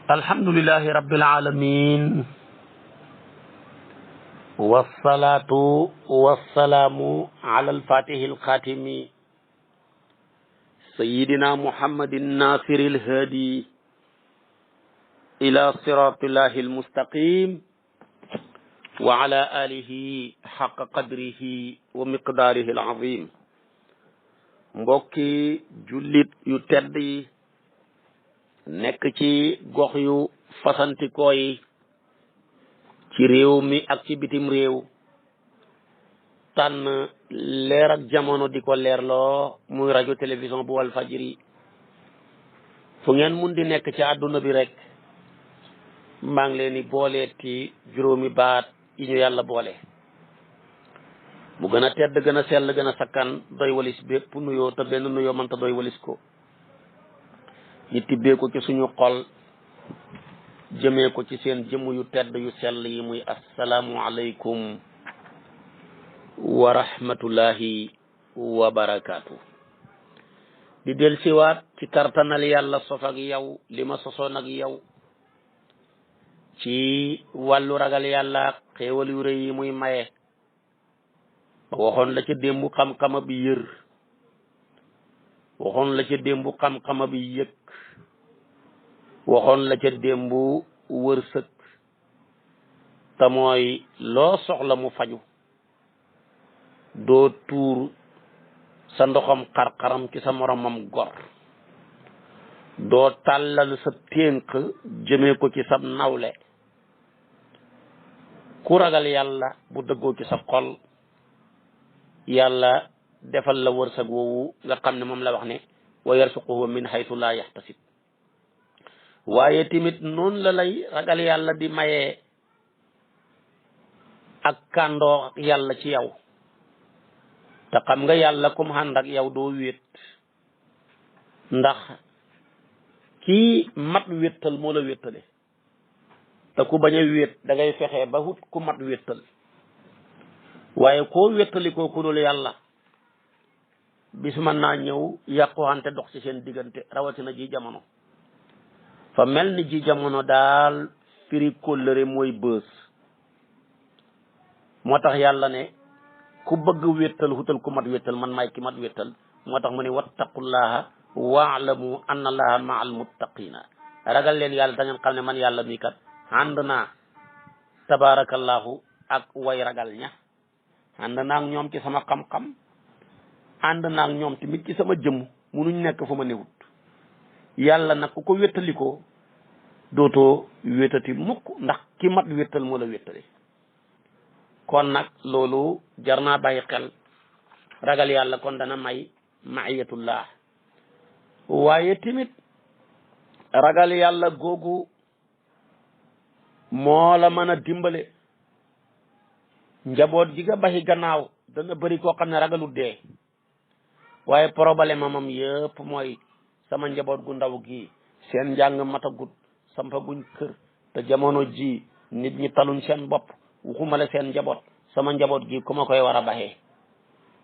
alhamdulillahi rabbil alamin wassalatu wassalamu ala alfatihi alkhatimi sayyidina muhammadin nasiril hadi ila siratillahi almustaqim wa ala alihi haqqa qadrihi wa miqdarihi alazim. mbokki jullit yu tedd yi nekk ci gox yu fasantikoo yi ci réew mi ak ci bitim réew tànn leer ak jamono di ko leerloo muy rajo télévision bu wal fajiri fu ngeen mun di nekk ci àdduna bi rek maa ngi leen di booleeti juróomi baat yi ñu yàlla boole mu gën a tedd gën a sell gën a sakkan doy walis bépp nuyoo te benn nuyoo mënta doy walis ko ñi tibbee ko ci suñu xol jëmee ko ci seen jëmm yu tedd yu sell yi muy assalaamu aleykum wa rahmatullahi wa barakaatu. di del siwaat ci kartanal yàlla sof ak yow li ma sosoon ak yow ci wàllu ragal yàlla xéewal yu rëy yi muy maye waxoon la ca démbu xam-xama bi yër waxoon la ca démbu xam-xama bi yëg waxoon la ca démbu wërsëg te mooy loo soxla mu faju doo tuur sa ndoxam xar-xaram ci sa moromam gor doo tàllal sa ténk jëmee ko ci sa nawle ku ragal yàlla bu dëggoo ci sa xol yàlla defal la wërsëg woowu nga xam ne moom la wax ne wa yarsuquhu min haythu la yahtasib waaye tamit noonu la lay ragal yàlla di mayee ak kàndoo yàlla ci yow te xam nga yàlla kum ànd ak yow doo wéet ndax kii mat wéttal moo la wéttale te ku bañ a wéet da ngay fexe ba hut ku mat wéttal waaye koo wéttali koo ku dul yàlla bis mën naa ñëw yàquwante dox ci seen diggante rawatina ji jamono fa mel ni ji jamono daal firi kóllëre mooy bës moo tax yàlla ne ku bëgg wéttal hutal ku mat wéttal man maay ki mat wéttal moo tax mu ne wattaqullaha waalamu anna allaha maa al muttaqina ragal leen yàlla da ngeen xam ne man yàlla mii kat ànd naa tabarakallahu ak way ragal ña ànd naa ak ñoom ci sama xam-xam ànd naa ak ñoom tamit ci sama jëmm munuñ nekk fu ma newut yàlla nag ku ko wéttalikoo dootoo wéttati mukk ndax ki mat wéttal moo la wéttali kon nag loolu jar naa bàyyi xel ragal yàlla kon dana may maiyatullah waaye tamit ragal yàlla googu moo la mën a dimbale njaboot gi nga baxi gannaaw dana bëri koo xam ne ragalu dee waaye problème amam yëpp mooy sama njaboot gu ndaw gi seen njàng matagut sampa guñ kër te jamono ji nit ñi taluñ seen bopp waxumale seen njaboot sama njaboot gi ku ma koy war a baxee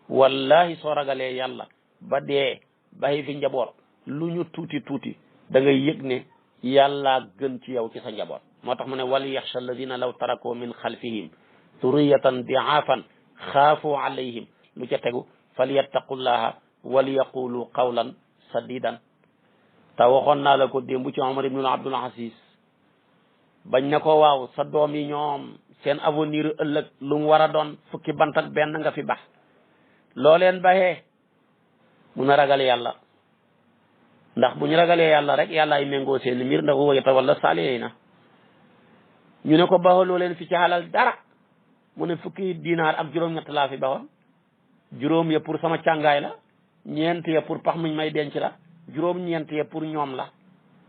wallahi soo ragalee yàlla ba dee baxi fi njaboot lu ñu tuuti tuuti da ngay yëg ne yàlla gën ci yow ci sa njaboot moo tax mu ne wal yaxsha alladina law tarakoo min xalfihim duriyatan diaafan xaafu alayhim lu ca tegu falyattaqullaha wal yaqulu qawlan sadidan te waxoon naa la ko démb ci Omar ibnul Abdul Aziz bañ na ko waaw sa doom yi ñoom seen avenir ëllëg lu mu war a doon fukki bant ak benn nga fi bax loo leen baxee mun a ragal yàlla ndax bu ñu ragalee yàlla rek yàlla ay méngoo seen mbir ndax wa yatawalla saalihiina ñu ne ko baxaloo leen fi ci xalal dara mu ne fukki dinaar ak juróom-ñett laa fi baxoon juróom ya pour sama càngaay la ñeent ya pour pax muñ may denc la juróom-ñeent ya pour ñoom la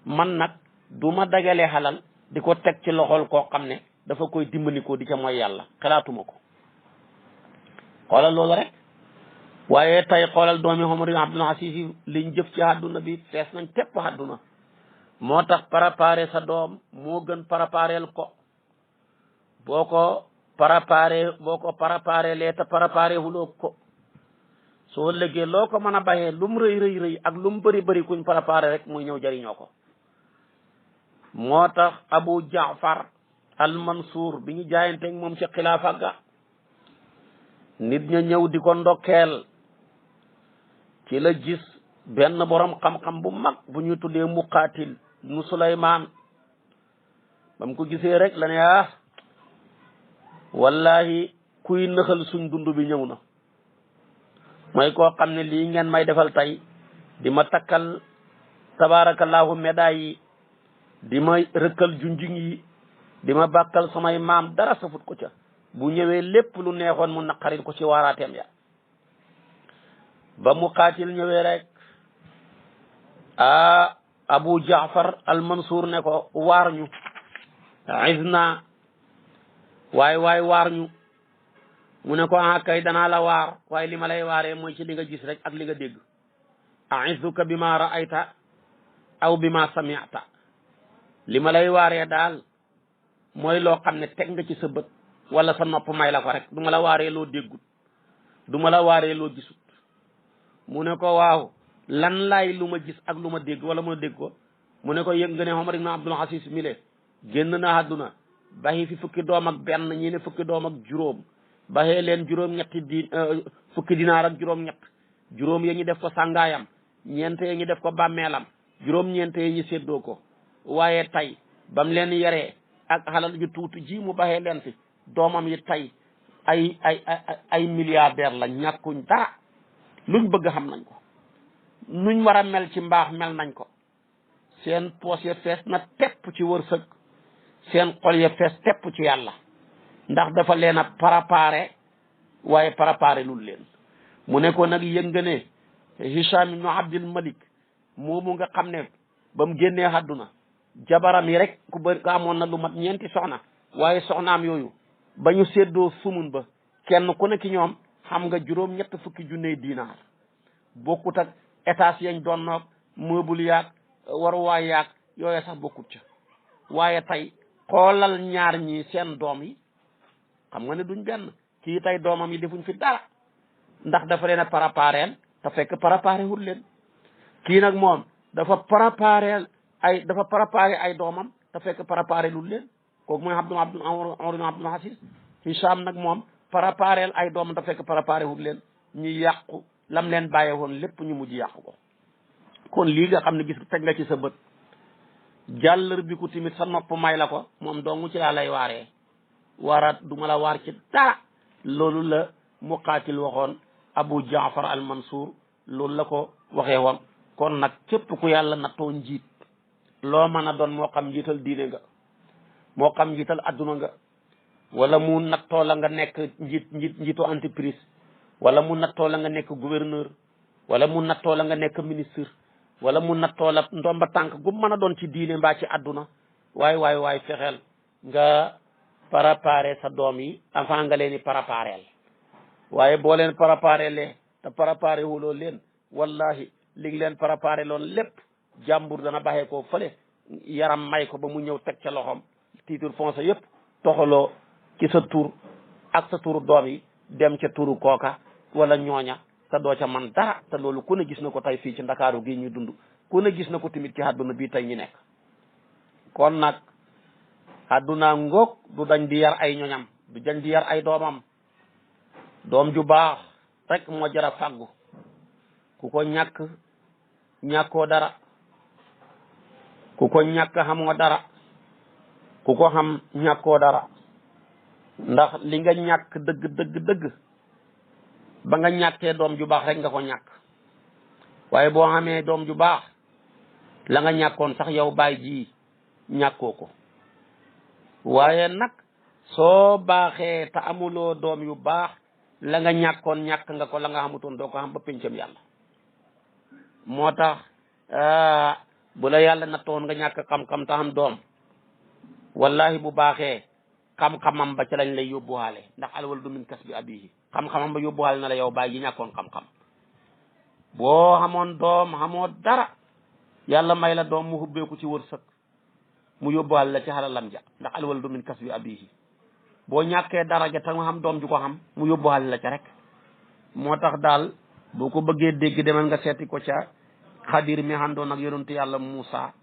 man nag du ma dagalee xalal di ko teg ci loxol koo xam ne dafa koy dimbali di ca mooy yàlla xalaatuma ko xoolal loolu rek waaye tey xoolal doomi Omar ibn Abdul Aziz liñ jëf ci àdduna bi fees nañ tepp àdduna moo tax préparer sa doom moo gën préparel ko boo ko préparé lee te préparé huloo ko soo lëggee loo ko mën a bayee lu mu rëy rëy rëy ak lu mu bëri bëri kuñ préparé rek muy ñëw jëriñoo ko moo tax Abu Jaafar al Mansour bi ñu jaayanteeg moom ci xilaafa ga nit ña ñëw di ko ndokkeel ci la gis benn borom xam-xam bu mag bu ñu tuddee Muqaatil nu Suleymaan ba mu ko gisee rek la ne wallahi kuy nëxal suñ dund bi ñëw na mooy koo xam ne lii ngeen may defal tey di ma takkal tabaarakallaahu médaille yi di ma rëkkal junjung yi di ma bàkkal samay maam dara safut ko ca bu ñëwee lépp lu neexoon mu naqarit ko ci waaraateem ya ba Muqaatil ñëwee rek Abu Jaafar al Mansour ne ko waar ñu izna waay waar ñu mu ne ko kay danaa la waar waaye li ma lay waaree mooy ci li nga gis rek ak li nga dégg a'izuka bi ma ra'ayta aw bi ma sami'ta li ma lay waaree daal mooy loo xam ne teg nga ci sa bët wala sa nopp may la ko rek du ma la waaree loo déggut du ma la waaree loo gisut mu ne ko waaw lan laay lu ma gis ak lu ma dégg wala ma dégg ko mu ne ko yëg nga ne Omar ibn Abdul Aziz mile génn na àdduna baxi fi fukki doom ak benn ñi ne fukki doom ak juróom baxee leen juróom-ñetti fukki dinaar ak juróom-ñett juróom ya ñu def ko sàngaayam ñeent ya ñu def ko bàmmeelam juróom-ñeent ya ñu séddoo ko waaye tey bam leen yaree ak xalal ju tuuti ji mu baxee leen fi doomam yi tey ay milliardaire la ñàkkuñ dara luñ bëgg xam nañ ko nuñ war a mel ci mbaax mel nañ ko seen poos ya fees na tepp ci wërsëg seen xol ya fees tepp ci yàlla ndax dafa leen a préparé waaye préparé lul leen mu ne ko nag yëg nga ne Hisham ibnu Abdul Malik moomu nga xam ne ba mu génnee àdduna jabaram yi rek ku bëri ko amoon na lu mat ñeenti soxna waaye soxnaam yooyu ba ñu séddoo sumun ba kenn ku ne ki ñoom xam nga juróom-ñett fukki junney diinaar bokkut ak étage yañ doon noog meuble yaag waruwaay yaag yooyu sax bokkut ca waaye tey xoolal ñaar ñi seen doom yi xam nga ne duñ benn kii tey doomam yi defuñ fi dara ndax dafa leen a prépareel te fekk préparé wul leen kii nag moom dafa préparé ay doomam te fekk préparé lul leen kooku mooy Abdul Aziz Hisham nag moom préparé ay doomam te fekk préparé wul leen ñu yàqu lam leen bàyyee woon lépp ñu mujj yàqu ko kon lii nga xam ne gis teg nga ci sa bët jàllar bi ku timit sa nopp may la ko moom dong ci laa lay waaree waaraat du ma la waar ci dara loolu la Muqaatil waxoon Abu Jaafar al Mansour loolu la ko waxee woon kon nag képp ku yàlla nattoo njiit loo mën a doon moo xam njiital diine nga moo xam njiital adduna nga wala mu nattoo la nga nekk njiitu entreprise wala mu nattoo la nga nekk gouverneur wala mu nattoo la nga nekk ministre wala mu nattoo la ndomba tànk gu mën a doon ci diine mbaa ci adduna waay fexeel nga préparé sa doom yi avant nga leen di prépareel waaye boo leen préparé lee te préparé wuloo leen wallahi li ngi leen préparé loon lépp jàmbur dana baxee koo fële yaram may ko ba mu ñëw teg ca loxoom titre foncier yëpp toxaloo ci sa tur ak sa turu doom yi dem ca turu kooka wala ñooña te doo ca man dara te loolu ku ne gis na ko tey fii ci Ndakaaru gi ñu dund ku ne gis na ko tamit ci àdduna bii tey ñu nekk kon nag àdduna ngoog du dañ di yar ay ñoñam du dañ di yar ay doomam doom ju baax rek moo jara fàggu ku ko ñàkkoo dara ku ko ñàkk xamoo dara ku ko xam ñàkkoo dara ndax li nga ñàkk dëgg ba nga ñàkkee doom ju baax rek nga ko ñàkk waaye boo xamee doom ju baax la nga ñàkkoon sax yow baay ji ñàkkoo ko waaye nag soo baaxee te amuloo doom yu baax la nga ñàkkoon ñàkk nga ko la nga xamutoon doo ko xam ba pencam yàlla moo tax bu la yàlla nattoon nga ñàkk xam-xam te am doom wallahi bu baaxee xam-xamam ba ca lañ lay yóbbuwaale ndax alwaladu min kasbi abihi xam-xamam ba yóbbuwaale na la yow baay ji ñàkkoon xam-xam boo xamoon doom xamoo dara yàlla may la doom mu hubbeeku ci wërsëg mu yóbbuwaale la ci xalalam ja ndax alwaladu min kasbi abihi boo ñàkkee daraja te nga xam doom ju ko xam mu yóbbuwaale la ca rek moo tax daal boo ko bëggee dégg demal nga seeti ko ca xadir mi àndoon ak yonentu yàlla Muusa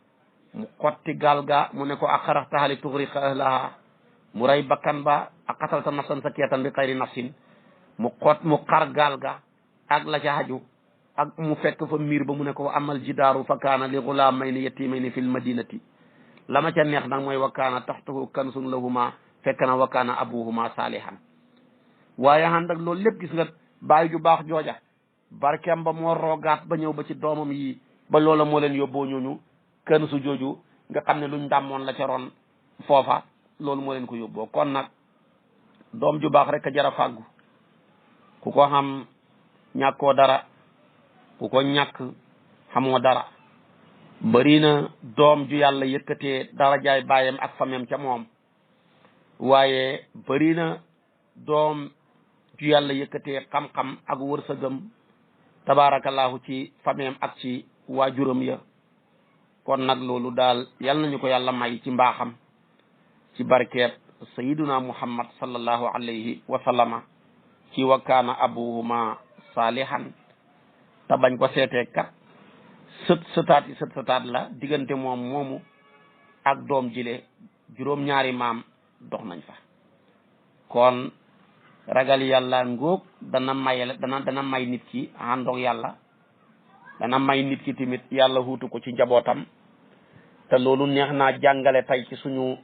mu xotti gaal ga mu ne ko axaraxtaha li tuxriqa ahlaha mu rey bakkan ba ak qatalta nafsan sakiyatan bi xayri nafsin mu xar gaal ga ak la ca haju ak mu fekk fa miir ba mu ne ko wa amal jidaaru fa kaana li gulaamayni yatimayni fil madinati la ma ca neex nag mooy wa kaana taxtahu kansun lahuma fekk na wa kaana abuhuma saalihan waaye ànd ak loolu lépp gis nga bàyyi ju baax jooja barkeem ba moo roogaat ba ñëw ba ci doomam yi ba loola moo leen yóbboo ñooñu kën su jooju nga xam ne luñ ndàmmoon la ca ron foofa loolu moo leen ko yóbboo kon nag doom ju baax rek a jara fàggu ku ko xam ñàkkoo dara ku ko ñàkk xamoo dara bëri na doom ju yàlla yëkkatee dara jaay bàyyam ak famem ca moom waaye bëri na doom ju yàlla yëkkatee xam-xam ak wërsëgam tabaarakallahu ci famem ak ci waajuram ya kon nag loolu daal yal nañu ko yàlla may ci mbaaxam ci barkeet sayiduna muhammad sallallahu alayhi wa sallama ci wa kaana abuhuma saalihan te bañ ko seetee kat sëtaat la diggante moom moomu ak doom jile juróom-ñaari maam dox nañ fa kon ragal yàlla ngóog dana may nit ki àndoog yàlla dana may nit ki tamit yàlla huutu ko ci njabootam te loolu neex naa jàngale tey ci suñu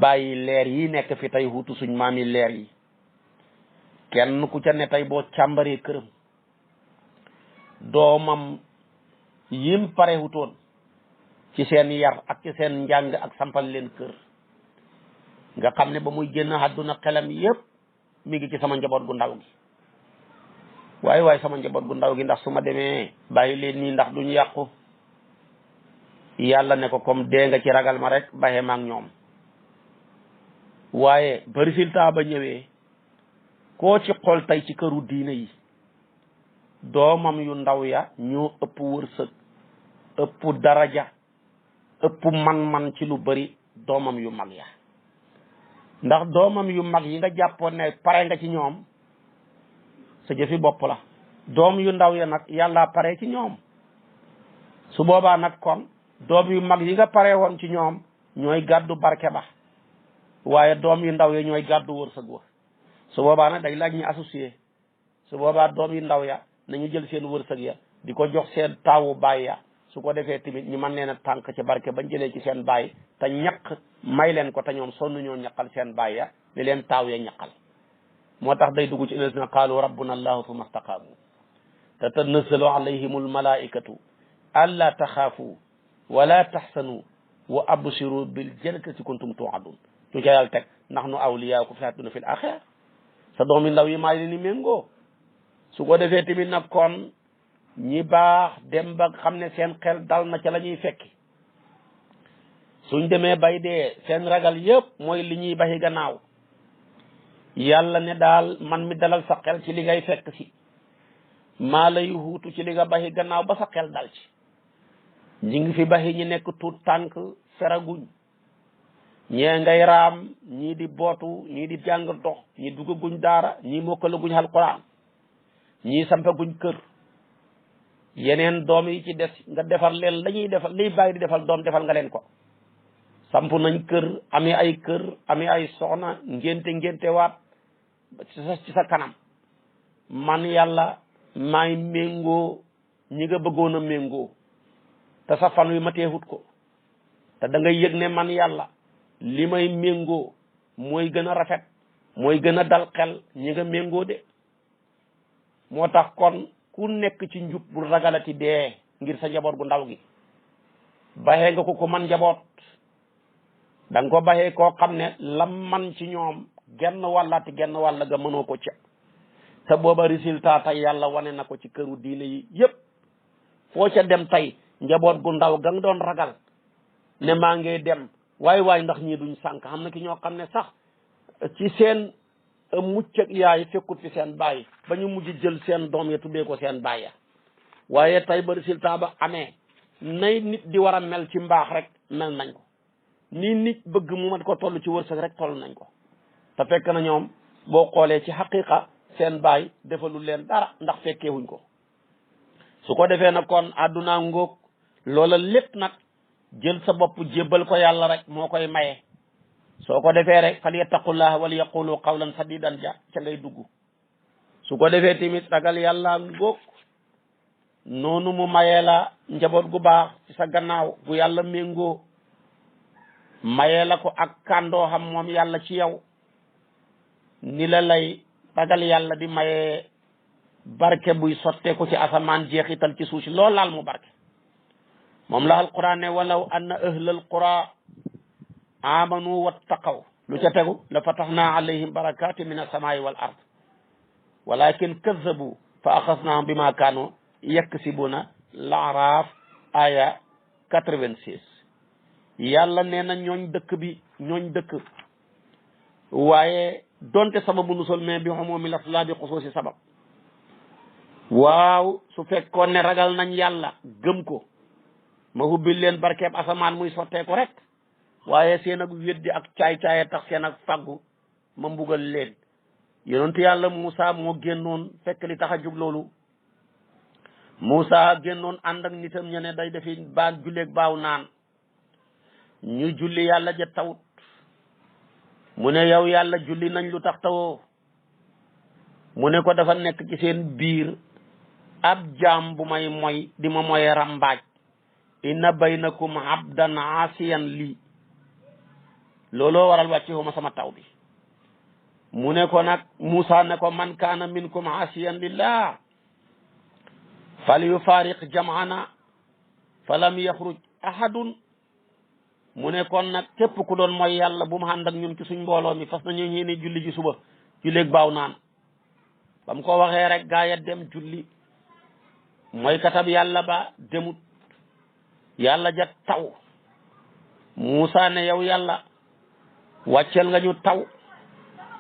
bàyyi leer yi nekk fi tey huutu suñ maami leer yi kenn ku ca ne tey boo càmbaree këram doomam yim pare hutoon ci seen yar ak ci seen njàng ak sampal leen kër nga xam ne ba muy génn àdduna xelam yépp mi ngi ci sama njaboot gu ndaw gi waaye sama njaboot gu ndaw gi ndax su ma demee bàyyi leen nii ndax duñu yàqu yàlla ne ko comme dee nga ci ragal ma rek baxee ma ak ñoom waaye ba résultat ba ñëwee koo ci xool tey ci këru diine yi doomam yu ndaw ya ñoo ëpp wërsëg ëpp daraja ëpp man-man ci lu bari doomam yu mag ya ndax doomam yu mag yi nga jàppoon ne pare nga ci ñoom sa jëfi bopp la doom yu ndaw ya nag yàlla pare ci ñoom su boobaa nag kon doom yu mag yi nga pare woon ci ñoom ñooy gàddu barke ba waaye doom yu ndaw ya ñooy gàddu wërsëg wa su boobaa nag day laaj ñu associé su boobaa doom yu ndaw ya nañu jël seen wërsëg ya di ko jox seen taawu baay ya su ko defee tamit ñu mën leen a tànk ci barke bañ jëlee ci seen baay te ñaq may leen ko te ñoom sonn ñoo ñaqal seen baay ya li leen taaw ya ñaqal moo tax day dugg ci alladina qaalu rabbuna allahu summa staqaamu tatanazzalu alayhim almalaikatu alla taxaafu wala taxsanu wa absiru bil jannati kuntum tuadun lu ca yàlla teg ndax nu awliyaakum fi hadduna fil axira sa doom yi ndaw yi maa leen ni méngoo su ko defee tamit nag kon ñi baax dem ba xam ne seen xel dal na ca la ñuy fekki suñ demee bay dee seen ragal yëpp mooy li ñuy baxi gannaaw yàlla ne daal man mi dalal sa xel ci li ngay fekk si maa lay huutu ci li nga baxi gannaaw ba sa xel dal ci ñi ngi fi baxi ñi nekk tuut tànk feraguñ ñee ngay raam ñii di bootu ñii di jàng dox ñii duggaguñ daara ñii mokkalaguñ alquran ñii sampaguñ kër yeneen doom yi ci des nga defal leen lañuy defal liy bàyyi di defal doom defal nga leen ko samp nañ kër amee ay kër amee ay soxna ngénte waat ci sa kanam man yàlla maay méngoo ñi nga bëggoon a méngoo te sa fan wi ma teexut ko te da ngay yëg ne man yàlla li may méngoo mooy gën a rafet mooy gën a dal xel ñi nga méngoo de moo tax kon ku nekk ci njub bu ragalati dee ngir sa njaboot gu ndaw gi baxee nga ko man njaboot da nga ko baxee koo xam ne lam man ci ñoom genn wàllaati genn wàll ga mënoo ko ca te booba résultat tey yàlla wane na ko ci këru diine yi yépp foo ca dem tey njaboot gu ndaw ga nga doon ragal ne maa ngi dem waay ndax ñii duñ sànk xam na ki ñoo xam ne sax ci seen mucc ak yaay fekkut fi seen baay ba ñu mujj jël seen doom ya tuddee ko seen baay ya waaye tey ba résultat ba amee nay nit di war a mel ci mbaax rek mel nañ ko ni nit bëgg mu mat ko toll ci wërsëg rek toll nañ ko te fekk na ñoom boo xoolee ci xaqiqa seen baay defalul leen dara ndax fekkeewuñ ko su ko defee nag kon àdduna ngóog loola lépp nag jël sa bopp jébbal ko yàlla rek moo koy maye soo ko defee rek fal yattaqullah wal yaqulu qawlan sadidan ja ca ngay dugg su ko defee tamit ragal yàlla ngóog noonu mu mayee la njaboot gu baax ci sa gannaaw gu yàlla méngoo mayee la ko ak kàndoo xam moom yàlla ci yow ni la lay ragal yàlla di mayee barke buy sotteeku ci asamaan jeexital ci suuf si loolu laal mu barke moom la alquran ne walaw anna ahlal qura amanu wattaqaw lu ca tegu la fataxna alayhim barakaati min asamaai wal ard walakin kazzabu fa axasnaahum bima kaanu yaksibuna laaraaf aya 86 yàlla nee na ñooñ dëkk waaye donte sababu nusol mais bi xumumi lafla bi xusuusi sabab waaw su fekkoon ne ragal nañ yàlla gëm ko ma hubbil leen barkeeb asamaan muy sotteeku rek waaye seen ak weddi ak caay-caaye tax seen ak faggu ma mbugal leen yonentu yàlla Moussa moo génnoon fekk li tax a jug loolu Moussa génnoon ànd ak nitam ña ne day defi baag julleeg baaw naan ñu julli yàlla ja tawut mu ne yow yàlla julli nañ lu tax tawoo mu ne ko dafa nekk ci seen biir ab jaam bu may moy di ma moye rambaaj inna baynakum abdan asiyan lii looloo waral wàcce huma sama taw bi mu ne ko nag Moussa ne ko man kaana minkum asiyan lillah fal yufaariq jam'ana falam yaxruj ahadun mu ne kon nag képp ku doon mooy yàlla bu mu ànd ak ñun ci suñ mbooloo mi fas nañu ñeeni julli ji suba julleeg baaw naan ba mu ko waxee rek gaa ya dem julli mooy katab yàlla ba demut yàlla ja taw Moussa ne yow yàlla wàccel nga ñu taw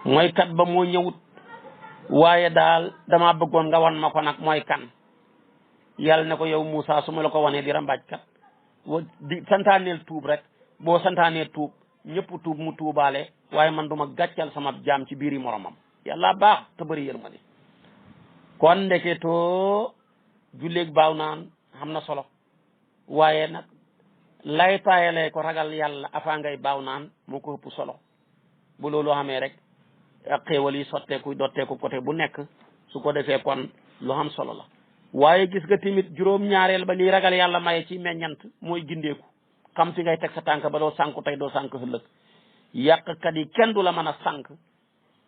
mooy kat ba moo ñëwut waaye daal dama bëggoon nga wan ma ko nag mooy kan yàlla ne ko yow Moussa su ma la ko wanee di rambaaj kat di santaaneel tuub rek boo santaanee tuub ñëpp tuub mu tuubaale waaye man duma gàccal sama jaam ci biiri moromam yàlla baax te bëri yërmande kon ndeketoo julleeg baaw naan xam na solo waaye nag lay taayalee ko ragal yàlla afaa ngay baaw naan moo ko ëpp solo bu loolu xamee rek ak xéewal yi sotteeku dotteeku côté bu nekk su ko defee kon lu xam solo la waaye gis nga tamit juróom-ñaareel ba liy ragal yàlla maye ci meññant mooy gindeeku xam fi ngay teg sa tànk ba doo sànku tey doo sànk ëllëg yàqkat yi kenn du la mën a sànk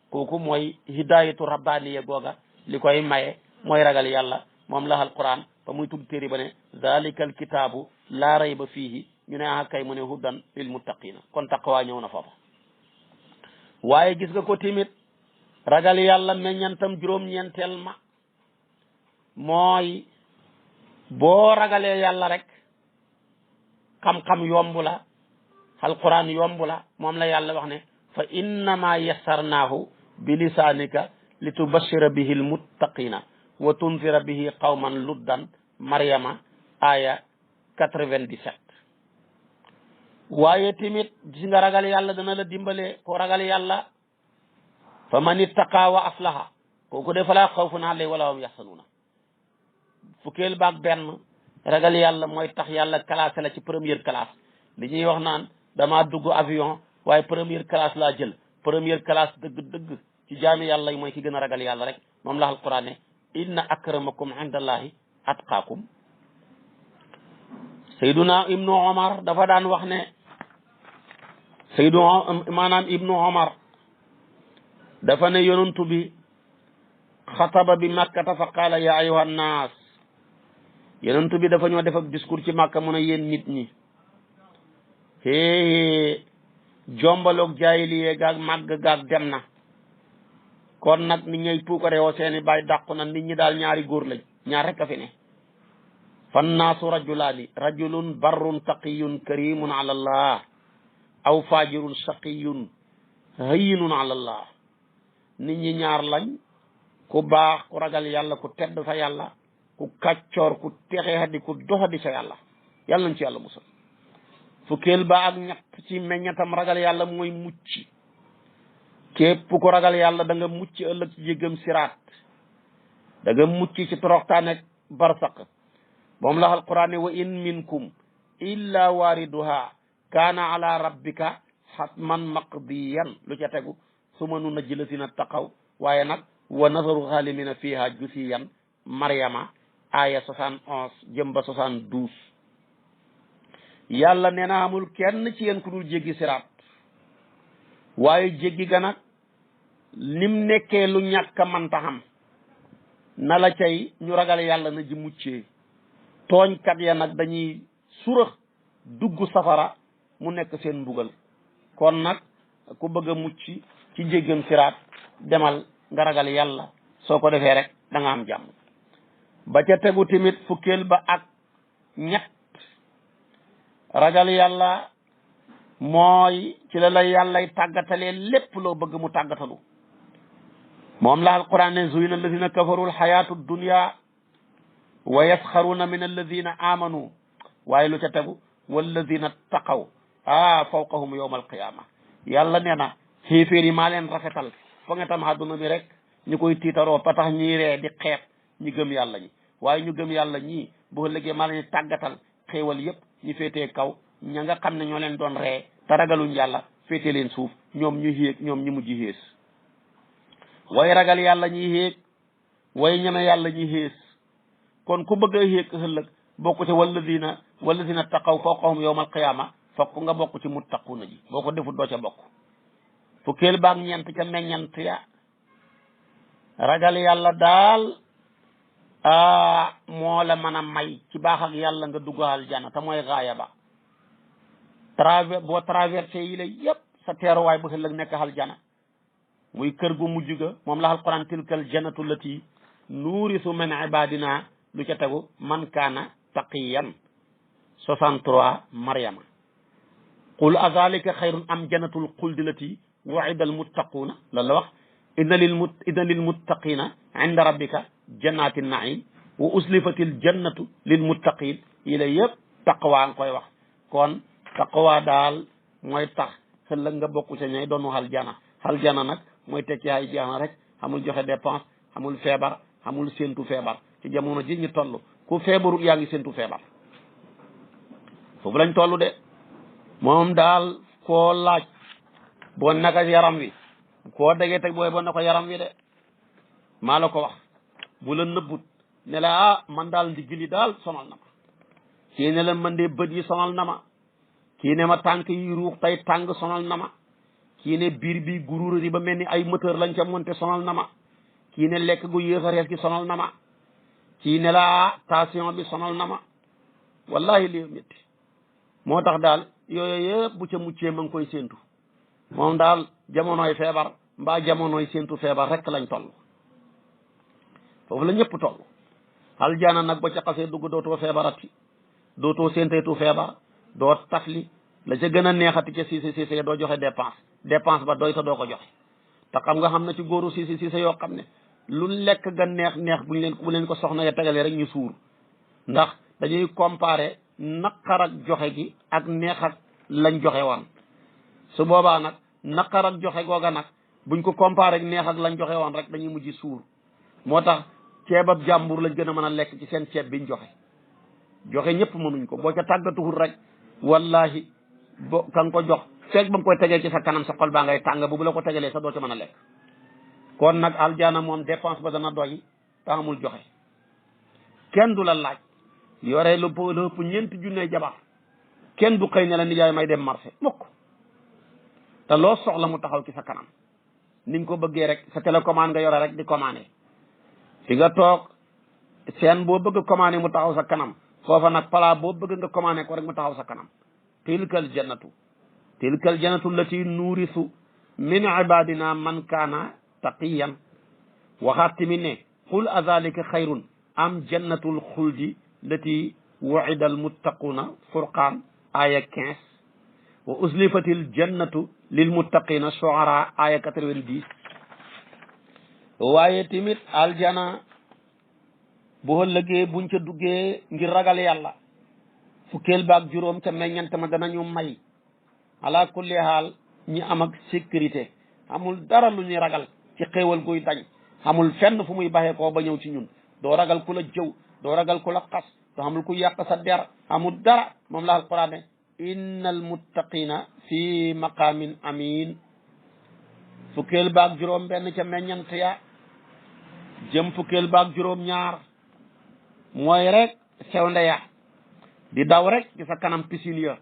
kooku mooy hidayatu rabbaniya googa li koy maye mooy ragal yàlla moom la alquran ba muy tudd téere ba ne zalika alkitaabu laa rayba fiihi ñu ne ah kay mu ne hudan lil muttaqina kon taqwa ñëw na foofa waaye gis nga ko timit ragal yàlla meññantam juróom-ñeenteel ma mooy boo ragalee yàlla rek xam-xam yomb la alquran yomb la moom la yàlla wax ne fa innama yassarnaahu bi lisaanika li tubashira bihi almuttaqina wa tunzira bihi qawman luddan Maryama aya 97 waaye tamit gis nga ragal yàlla dana la dimbale ko ragal yàlla fa man ittaqa wa aslaha kooku de falaa xawfun alayhim wala hum yaxsanuuna fukkeel baag benn ragal yàlla mooy tax yàlla classé la ci première classe li ñuy wax naan dama dugg avion waaye première classe laa jël première classe dëgg-dëgg ci jaami yàlla yi mooy ki gën a ragal yàlla rek moom la alquran ne inna akramakum indallahi atqaakum sayduna ibnu omar dafa daan wax ne maanaam ibnu omar dafa ne yonantu bi xataba bi makkata fa qaala ya ayuha nnaas yonantu bi dafa ñoo def ak discours ci makka mun a yéen nit ñi hee jombaloog jaayiliye gaag màgg gaag dem na kon nag nit ñay puukare woo seeni bàyyi dàqu na nit ñi daal ñaari góor lañ ñaar rek a fi ne fan naasu rajulaani rajulun barrun taqiyun karimun ala allah aw fajirun shaqiyun hayyinun ala allah nit ñi ñaar lañ ku baax ku ragal yàlla ku tedd fa yàlla ku kàccoor ku texeadi ku doxadi fa yàlla yàlla nañ ci yàlla musal fukkeel ba ak ñett ci meññatam ragal yàlla mooy mucc képp ku ragal yàlla da nga mucc ëllëg ci jéggam siraat da nga mucc ci toroxtaan ak barsaq moom la alquran ne wa in minkum illa wariduha kaana ala rabbika hatman maqdiyan lu ca tegu suma nu najji lazina taqaw waaye nag wa nazaru xaalimina fiha jusiyan Maryama aya 71 jëm ba 72 yàlla nee na amul kenn ci yéen ku dul jéggi siraat waaye jéggi ga nag nim nekkee lu ñàkk a manta xam na la cay ñu ragal yàlla na ji muccee tooñkat ya nag dañuy surax dugg safara mu nekk seen mbugal kon nag ku bëgg a mucc ci jéggam siraat demal nga ragal yàlla soo ko defee rek da nga am jàmm ba ca tegu tamit fukkeel ba ak ñett ragal yàlla mooy ci la la yàllay tàggatalee lépp loo bëgg mu tàggatalu moom la alquran ne zuyina alladina kafaru alxayatu dunya wa yasxaruna min alladina amanu waaye lu ca tegu walladina taqaw fawqahum yawma alqiyama yàlla nee na xéeféer yi maa leen rafetal fa nga tam àdduna bi rek ñu koy tiitaroo ba tax ñiy ree di xeeb ñi gëm yàlla ñi waaye ñu gëm yàlla ñii boo ëllëgee maa leen tàggatal xéewal yépp ñu féetee kaw ña nga xam ne ñoo leen doon ree te ragaluñ yàlla féetee leen suuf ñoom ñu yéeg ñoom ñu mujj xées way ragal yàlla ñuy xéeg way ñeme yàlla ñuy xées kon ku bëgg a xéeg ëllëg bokk ci walladina taqaw fawqahum yawmal qiyaama fokk nga bokk ci muttaquuna ji boo ko defut doo ca bokk fukkeel baag ñeent ca meññant ya ragal yàlla daal moo la mën a may ci baax ak yàlla nga dugg aljana te mooy gaaya ba boo traversé yi la yëpp sa teeruwaay bu ëllëg nekk aljana muy kër gu mujj ga moom la alquran tilkal jannatu lati nuurisu min ibadina lu ca tegu man kaana taqiyan 63 Maryama qul azalika xayrun am jannatul xuldi lati waida almuttaquuna loolu la wax inna lil muttaqina inda rabbika jannati naim wa uslifatil jannatu lil muttaqin yi la yëpp taqwa nga koy wax kon taqwa daal mooy tax ëllëg nga bokku ca ñay doonu aljana nag mooy tekki ay jeexna rek xamul joxe dépense xamul feebar xamul séentu feebar ci jamono ji ñu toll ku feebarul yaa ngi séentu feebar foofu lañ toll de moom daal koo laaj boo naka yaram wi koo degee teg booy boo na ko yaram wi de maa la ko wax bu la nëbbut ne la man daal ndigg li daal sonal na ma kii ne la man de bët yi sonal na ma kii ne ma tànk yi ruux tey tàng sonal na ma kii ne biir bi guruurari ba mel ni ay moteur lañ ca monté sonal na ma kii ne lekk gu yéex a rees gi sonal na ma kii ne la tension bi sonal na ma wallahi li métti moo tax daal yooyu yëpp bu ca muccee ma ngi koy séentu moom daal jamonoy feebar mbaa jamonoy séentu feebar rek lañ toll foofu la ñëpp toll aljana nag ba ca xasee dugg dootoo feebarati dootoo séenteetu feebar doo tafli la ca gën a neexati ca siise doo joxe dépense ba doy ta doo ko joxe te xam nga xam na ci góoru siise yoo xam ne lu lekk ga neex bu leen ko soxna ya tegalee rek ñu suur ndax dañuy comparer naqar ak joxe gi ak neex ak lañ joxe woon su boobaa nag naqar ak joxe googa nag buñ ko comparer ak neex ak lañ joxe woon rek dañuy mujj suur moo tax ceebab jàmbur lañ gën a mën a lekk ci seen ceeb biñ joxe ñëpp mënuñ ko boo ca tàggatuwul rek wallahi bo ka nga ko jox feeg ba nga koy tegee ci sa kanam sa xol baa ngay tàng bu la ko tegalee sa doo ca mën a lekk kon nag aljana moom dépense ba dana doy taxamul joxe kenn du la laaj yore lu ëpp ñeenti junne jabar kenn du xëy ne la nijaay may dem marché mukk te loo soxla mu taxaw ci sa kanam niñ ko bëggee rek sa télécommande nga yore rek di commandé fi nga toog seen boo bëgg commandé mu taxaw sa kanam foofa nag pala boo bëgg nga commandé ko rek mu taxaw sa kanam tilkal jannatu lati nuurisu min ibadina man kaana taqiyan waxaat tamit ne qul azalika xayrun am jannatul xuldi lati wu'ida al muttaquna furqaan aya 15 wa uslifatil jannatu lil muttaqina shu'ara aya 90 waaye tamit aljana boo ëllëgee buñ ca duggee ngir ragal yàlla fukkeel baak juróom ca meññante ma danañu may ala kulli haal ñi am ak sécurité amul dara lu ñuy ragal ci xéewal guy dañ amul fenn fu muy baxee koo ba ñëw ci ñun doo ragal ku la jëw doo ragal ku la xas du xamul ku yàq sa der amul dara moom la alquran ne innal muttaqina fi maqamin amin fukkeel baag juróom benn ca meññant ya jëm fukkeel baag juróom ñaar mooy rek sewnde ya di daw rek ci sa kanam piscine ya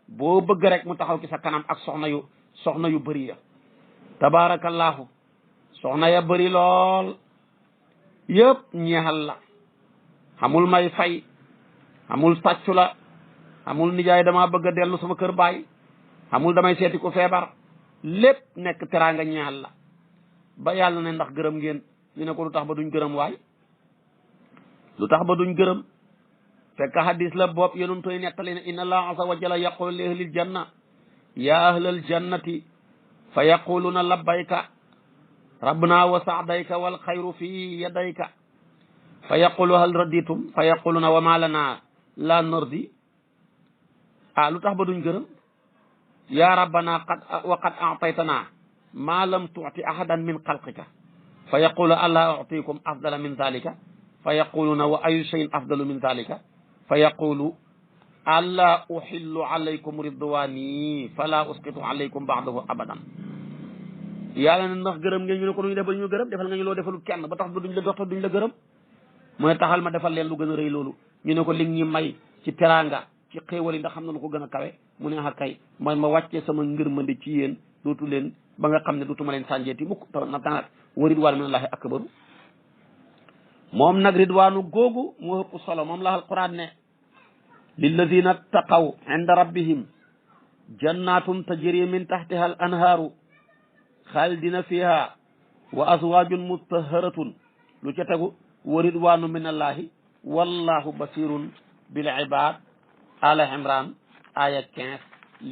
boo bëgg rek mu taxaw ci sa kanam ak soxna yu bëri ya tabarakallahu soxna ya bëri lool yëpp ñeexal la xamul may fay xamul sàccu la xamul nijaay dama bëgg a dellu sama kër baay xamul damay seeti ko feebar lépp nekk teraanga ñeexal la ba yàlla ne ndax gërëm ngeen ñu ne ko lu tax ba duñ gërëm waay lu tax ba duñ gërëm fekk hadis la bopp yonum toy nettali ne inna allaha azza wa jalla yaqulu li ahlil janna ya ahlal jannati fa yaquluna labbayka rabbana wa sa'dayka wal xayru fi yadayka fa yaqulu hal raditum fa yaquluna wa ma lana la nardi lu tax ba duñ gërëm ya rabbana qad a'taytana ma lam tu'ti ahadan min xalqika fa yaqulu alla u'tikum afdala min dhalika fa yaquluna wa ayu shay'in afdalu min dhalika fa yaqulu alla uhillu alaykum ridwani fala usqitu alaykum ba'dahu abadan yàlla ne ndax gërëm ngeen ñu ne ko duñu def ba ñu gërëm defal nga ñu loo defalu kenn ba tax ba duñ la dox duñ la gërëm mu ne taxal ma defal leen lu gën a rëy loolu ñu ne ko li ñi may ci teraanga ci xéewal yi ndax xam na lu ko gën a kawe mu ne a kay mooy ma wàccee sama ngërmande ci yéen dootu leen ba nga xam ne dootuma leen sànjeeti mukk taw na tanat wa ridwaan minallahi akbaru moom nag ridwaanu googu moo ëpp solo moom la alquran ne lilladina taqaw inda rabbihim jannatun tajri min tahtiha al anhaaru xaalidina fiha wa azwajun mutahharatun lu ca tegu wa ridwanu min allahi wallahu basirun bil ibad ala imran aya 15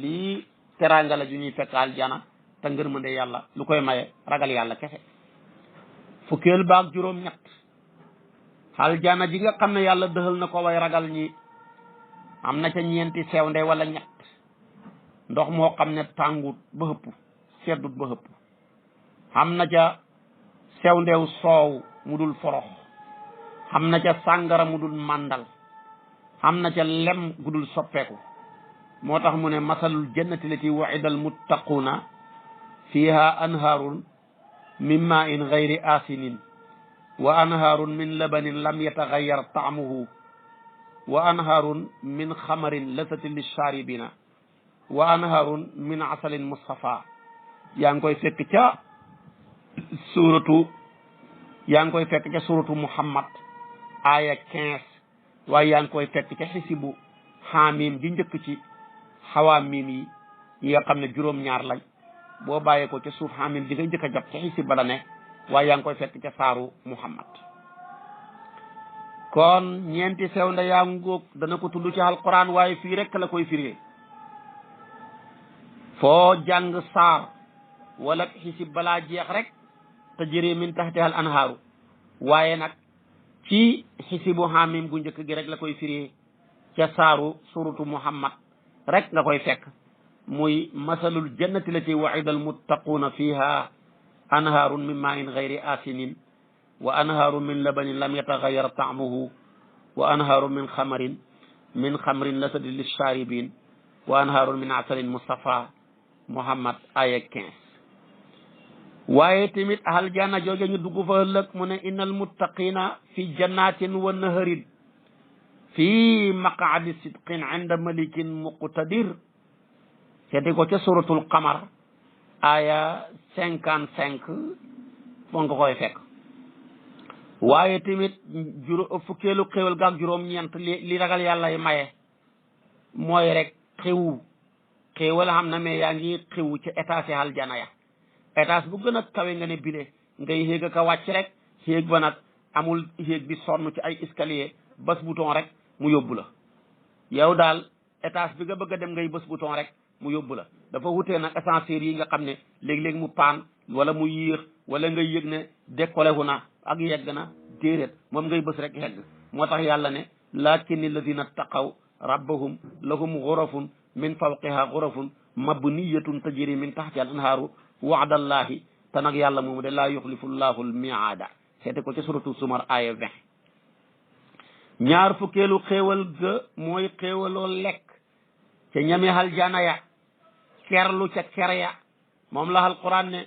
lii teranga la ju ñuy fekk aljana te ngërmande yàlla lu koy maye ragal yàlla kese fukkeel baag juróom ñett aljana ji nga xam ne yàlla dëxal na ko way ragal ñi am na ca ñeenti sewnde wala ñett ndox moo xam ne tàngut ba hëpp seddut ba hëpp am na ca sewndew soow mu dul forox am na ca sàngara mu dul màndal am na ca lem gu dul soppeeku moo tax mu ne masalul jannati lati wa'ida al muttaquuna fiha anhaarun min ma'in ghayri asinin wa anhaarun min labanin lam yataghayyar ta'muhu wa anhaarun min xamarin lasatin lisharibina wa anhaarun min asalin musaffa yaa ngi koy fekk ca suratu Muhammad aya 15 waaye yaa ngi koy fekk ca xisibu xaamim di njëkk ci xawaamim yi nga xam ne juróom-ñaar lañ boo bàyyee ko ca suuf xaamim di nga njëkk a jot ca xisib ba la ne waaye yaa ngi koy fekk ca saaru Muhammad kon ñeenti sew nda yaa ngóog dana ko tudd ci alquran waaye fii rek la koy firee foo jàng saar wala xisib balaa jeex rek te jëri min taxtiha al anhaaru waaye nag ci xisibu xaamim gu njëkk gi rek la koy firee ca saaru suratu Muhammad rek nga koy fekk muy masalul jannati lati wa'ida al muttaquuna fiha anhaarun min ma'in ghayri asinin wa anhaaru min labanin lam yataghayyar ta'muhu wa anhaaru min xamrin lasadin lisharibin wa anhaaru min asalin musaffa Muhammad aya 15 waaye tamit ahal janna jooge ñu dugg fa ëllëg mu ne innal muttaqina fi jannatin wa naharin fi maq'adi sidqin inda malikin muqtadir seeti ko ca suratul qamar aya 55 foo nga koy fekk waaye tamit fukkeelu xéwal gaag juróom-ñeent li ragal yàlla maye mooy rek xéwal xam na mais yaa ngi xewu ci étage aljana ya étage bu gën a kawe nga ne bile ngay xéeg a ka wàcc rek xéeg ba nag amul xéeg bi sonn ci ay escalier bës bouton rek mu yóbbu la yow daal étage bi nga bëgg a dem ngay bës bouton rek mu yóbbu la dafa wutee nag ascenseur yi nga xam ne léeg-léeg mu paan wala mu yéex wala ngay yëg ne décollé wu na ak yegg na déedéet moom ngay bës rek yegg moo tax yàlla ne lakinni alladina taqaw rabbahum lahum ghurafun min fawqiha ghurafun mabniyatun tajri min tahtiha al anhaaru wa'dallahi te nag yàlla moomu de laa yuxlifu llahu al mi'aada seete ko ci suratu Zumar aya 20 ñaar fukkeelu xéewal ga mooy xéewaloo lekk ca ñami aljana ya kerlu ca ker ya moom la alquran ne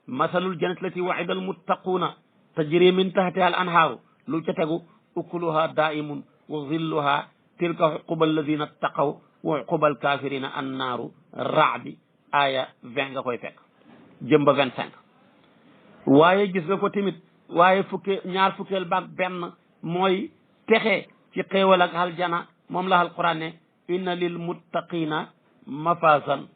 masalul jannati lati wa'ida almuttaquuna tajri min tahtiha al anhaaru lu ca tegu ukuluha daimun wa zilluha tilka uquba alladina taqaw wa uquba alkafirina annaaru raadi aya 20 nga koy fekk jëmba 25 waaye gis nga ko tamit waaye ñaar fukkeel baag benn mooy texe ci xéewal ak aljana moom la alquran ne inna lil muttaqina mafasan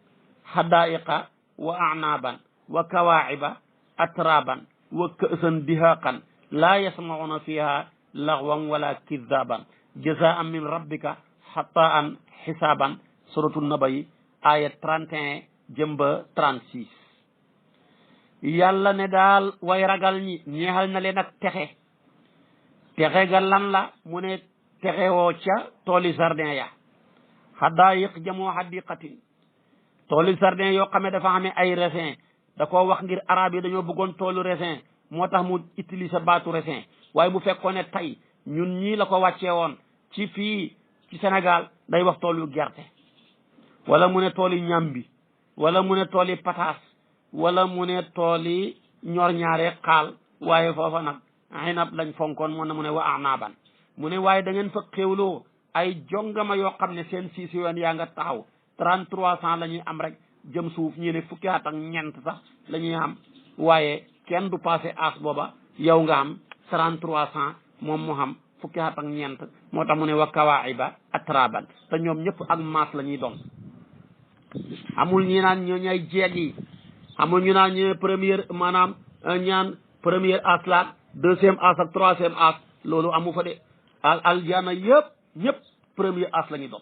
hadaiqa wa anaban wa kawaiba atraban wa kësan dihaqan la yasmauna fiha laghwan wala kidaban jazaan min rabbika hataan hisaban suratu nabayi aya 31 jëmba 36 yàlla ne daal way ragal ñi ñeexal na leen ak texe texe ga lan la mu ne texe woo ca tooli jardin ya hadaayiq jamoo hadiqatin tooli jardin yoo xam ne dafa xamee ay raisin da koo wax ngir arab yi dañoo bëggoon toolu raisin moo tax mu utiliser baatu raisin waaye bu fekkoon ne tey ñun ñii la ko wàccee woon ci fii ci Sénégal day wax tool yu gerte wala mu ne tool yi ñambi wala mu ne tool yi pataas wala mu ne tool yi ñor ñaare xaal waaye foofa nag xinab lañ fonkoon moo ne mu ne wa anaban mu ne waaye da ngeen fa xéwloo ay jongama yoo xam ne seen siisi yoon yaa nga taxaw 3300 la ñuy am rek jëm suuf ñi ne fukki at ak ñeent sax la ñuy am waaye kenn du passé as booba yow nga am 3300 moom mu xam fukki at ak ñeent moo tax mu ne wa kawaiba atraban te ñoom ñëpp ak maas la ñuy doon amul ñi naan ñoo ñay jeeg yi amul ñu naan ñu première maanaam ñaan première as la deuxième as ak troisième as loolu amu fa de aljana yëpp ñëpp premier as la ñu doon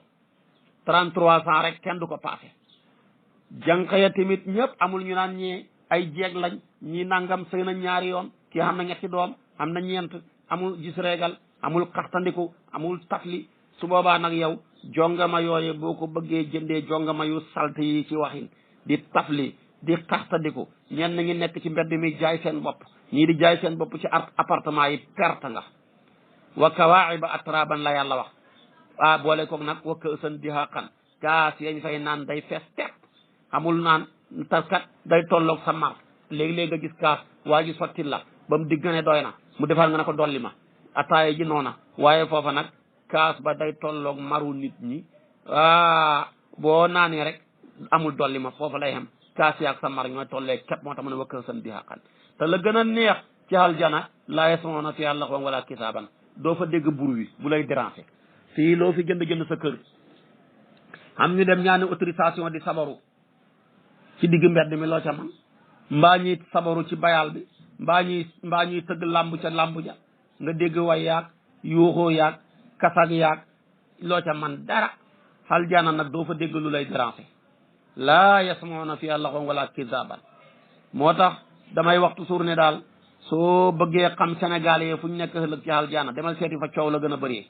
3300 rek kenn du ko passé jànq ya tamit ñëpp amul ñu naan ñi ay jeeg lañ ñi nangam sëy na ñaari yoon kii xam na ñetti doom am na ñeent amul gis reegal amul xaxtandiku amul tafli su boobaa nag yow jongama yooye boo ko bëggee jëndee jongama yu salte yi ci waxin di tafli di xaxtandiku ñenn ñi nekk ci mbedd mi jaay seen bopp ñii di jaay seen bopp ci appartement yi perte nga wa kawaiba atraban la yàlla wax boole koog nag wa kësan dihaqan kaas yañ fay naan day fees tepp amul naan taskat day tolloog sa mar léegi-léegi nga gis kaas waa ji sotti la ba mu digg ne doy na mu defal nga ne ko dolli ma ataaya ji noona waaye foofa nag kaas ba day tolloog maru nit ñi boo naanee rek amul dolli ma foofa lay xam kaas yaag sa mar ñooy tollee képp moo tax mu ne wa kësan dihaqan te la gën a neex ci aljana laa yasmauna fiha laghwan wala kisaaban doo fa dégg bur wi bu lay déranger fii loo fi jënd sa kër am ñu dem ñaani autorisation di sabaru ci digg mbedd mi loo ca man mbaa ñuy sabaru ci bayal bi mbaa ñuy tëgg làmb ca làmb ja nga dégg way yaag yuuxoo yaag kasak yaag loo ca man dara aljana nag doo fa dégg lu lay déranger laa yasmauna fiha laghwan wala kisaaban moo tax damay wax toujours ne daal soo bëggee xam Sénégal yi fu ñu nekk ëllëg ci aljana demal seeti fa coow la gën a bëree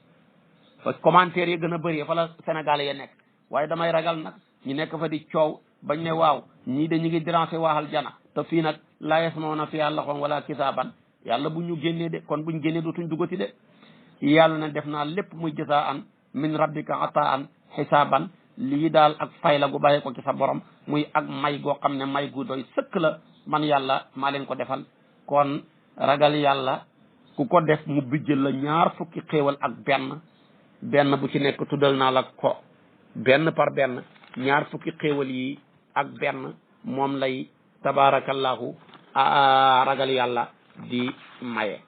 fa commentaire yi gën a bëree fa la Sénégal yi nekk waaye damay ragal nag ñu nekk fa di coow bañ ne waaw ñii de ñu ngi déranger waa aljana te fii nag laa yasmauna fiha laghwan wala kisaaban yàlla bu ñu génnee de kon buñ génnee dootuñ duggati de yàlla ne def naa lépp muy jazaan min rabbika ataan xisaaban lii daal ak fay la gu bàyyee ko ci sa borom muy ak may goo xam ne may gu doy sëkk la man yàlla maa leen ko defal kon ragal yàlla ku ko def mu bijjël la ñaar fukki xéewal ak benn bu ci nekk tuddal naa la ko benn par benn ñaar fukki xéewal yi ak benn moom lay tabaarakallahu ragal yàlla di maye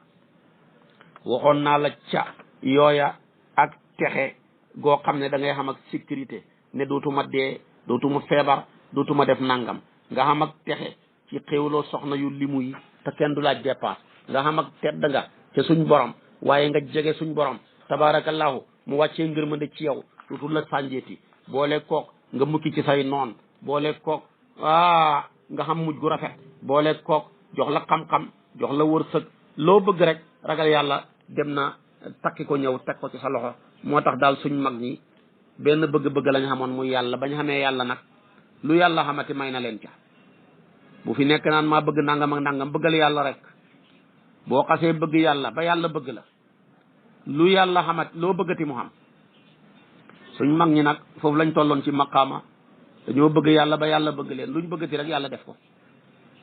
waxoon naa la ca yooya ak texe goo xam ne da ngay xam ak sécurité ne dootuma dee dootuma feebar dootuma def nangam nga xam ak texe ci xéewloo soxna yu limu yi te kenn du laaj dépense nga xam ak tedd nga ca suñ borom waaye nga jege suñ borom tabaarakallahu mu wàccee ngërmande ci yow dootul la sànjeeti boole kook nga mukki ci say noon boole kook nga xam mujj gu rafet boole kook jox la xam-xam jox la wërsëg loo bëgg rek ragal yàlla dem na takki ko ñëw teg ko ci sa loxo moo tax daal suñ mag ñi benn bëgg-bëgg lañ xamoon muy yàlla bañ xamee yàlla nag lu yàlla xamati may na leen ca bu fi nekk naan maa bëgg nangam ak nangam bëggal yàlla rek boo xasee bëgg yàlla ba yàlla bëgg la lu yàlla xamat loo bëggati mu xam suñ mag ñi nag foofu lañ tolloon ci maqaama dañoo bëgg yàlla ba yàlla bëgg leen luñ bëggati rek yàlla def ko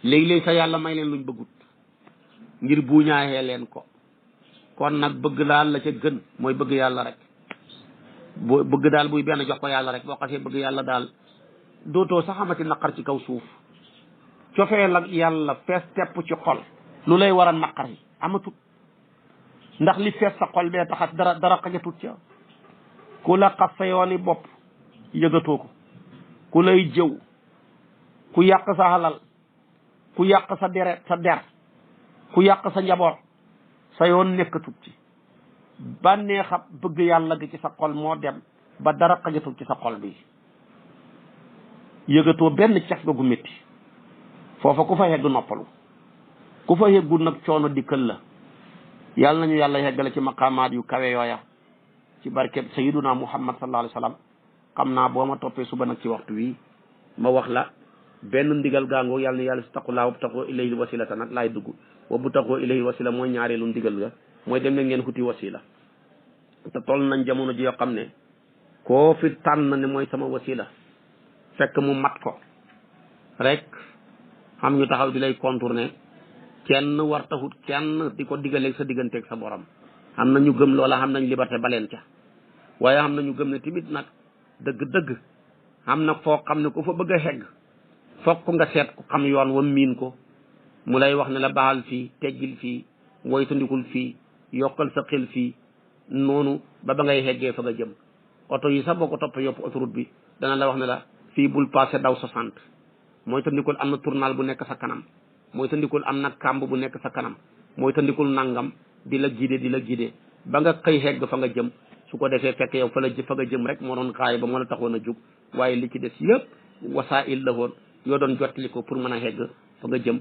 léegi-léegi sa yàlla may leen luñ bëggut ngir buuñaaxee leen ko kon nag bëgg daal la ca gën mooy bëgg yàlla rek boo bëgg daal buy benn jox ko yàlla rek boo xasee bëgg yàlla daal dootoo sax xamati naqar ci kaw suuf cofeel ak yàlla fees tepp ci xol lu lay war a naqar yi amatut ndax li fees sa xol bee taxat dara xajatut ca ku la xas sa yooni bopp yëgatoo ko ku lay jëw ku yàq sa halal ku yàq sa deret sa der ku yàq sa njaboot sa yoon nekkatut ci bànneexam bëgg yàlla gi ci sa xol moo dem ba dara xajatut ci sa xol bi yëgatoo benn caf ga gu métti foofa ku fa yegg noppalu ku fa yeggul nag coono dikkal la yàlla nañu yàlla yeggale ci maqaamaat yu kawe yooya ci barkeb sayyiduna muhammad sallallahu alayhi wa sallam xam naa boo ma toppee suba nag ci waxtu wi ma wax la benn ndigal gaangoo yàlla na yàlla si taqu laa wa bu taxoo ilayhi wasilata nag laay dugg wa bu taxoo ilayhi wasila mooy ñaareelu ndigal ga mooy dem leen ngeen xuti wasila te toll nañ jamono ji yoo xam ne koo fi tànn ne mooy sama wasila fekk mu mat ko rek xam ñu taxaw di lay contourner kenn war taxut kenn di ko digaleeg sa digganteeg sa borom xam na ñu gëm loola xam nañ liberté baleen ca waaye xam nañu gëm ne tamit nag dëgg-dëgg xam na foo xam ne ku fa bëgg a xegg fokk nga seet ku xam yoon wa miin ko mu lay wax ne la baaxal fii teggil fii woytandikul fii yokkal sa xel fii noonu ba ngay xeggee fa nga jëm oto yi sax boo ko toppee yopp autoroute bi dana la wax ne la fii bul passé daw 60 mooy tandikul am na tournal bu nekk sa kanam mooy tandikul am na kàmb bu nekk sa kanam mooy tandikul nangam di la guidé ba nga xëy xegg fa nga jëm su ko defee fekk yow fa nga jëm rek moo doon xaay ba moo la taxoon a jug waaye li ci des yëpp wasaa'il la woon yoo doon jottali ko pour mën a xegg fa nga jëm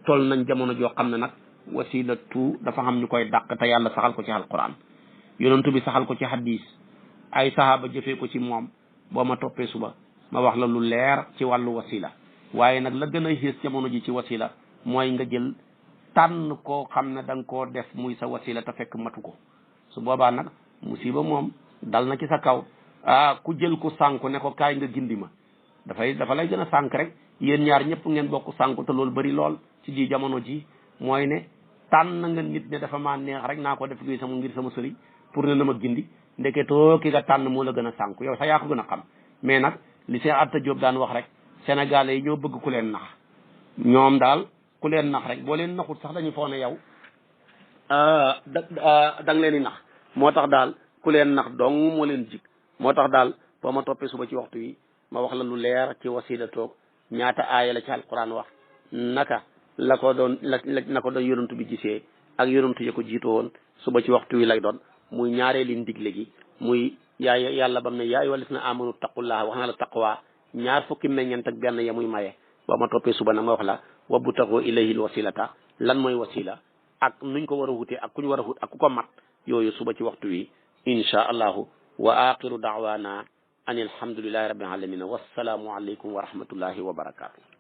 toll nañ jamono joo xam ne nag wasilatu dafa xam ñu koy dàq te yàlla saxal ko ci alquran yonentu bi saxal ko ci hadis ay sahaaba jëfee ko ci moom boo ma toppee suba ma wax la lu leer ci wàllu wasila waaye nag la gën a xiis jamono ji ci wasila mooy nga jël tànn koo xam ne da nga koo def muy sa wasila te fekk matu ko su boobaa nag musiba moom dal na ci sa kaw ku jël ko sànku ne ko kaay nga gindi ma dafa lay gën a sànk rek yéen ñaar ñëpp ngeen bokk sànku te loolu bari lool ci ji jamono ji mooy ne tànn nga nit ne dafa maa neex rek naa ko def ngir sama sëriñ pour ne na ma gindi ndeketoo ki nga tànn moo la gën a sànku yow sax yaa ko gën a xam mais nag li Cheikh Anta Diop daan wax rek sénégalais yi ñoo bëgg ku leen nax ñoom daal ku leen nax rek boo leen naxut sax dañu foog ne yow da nga leen di nax moo tax daal ku leen nax dong moo leen jig moo tax daal boo ma toppee suba ci waxtu wi ma wax la lu leer ci wasila toog ñaata aaya la ci alquran wax naka la ko doon yonantu bi gisee ak yonantu ya ko jiito woon suba ci waxtu wi lay doon muy ñaareeli ndigle gi muy yàlla bam ne yaa ayyuhal lazina amanu taqullaha wax na la taqwa ñaar fukki meññent ak benn ya muy maye boo ma toppee suba nag ma wax la wabtaghu ilayhil wasilata lan mooy wasila ak nuñ ko war a wutee ak kuñ war a wut ak ku ko mat yooyu suba ci waxtu wi insha allahu wa axiru da'wana an alhamdulillahi rabbil alamin wassalaamu alaykum wa rahmatullahi wa barakatuh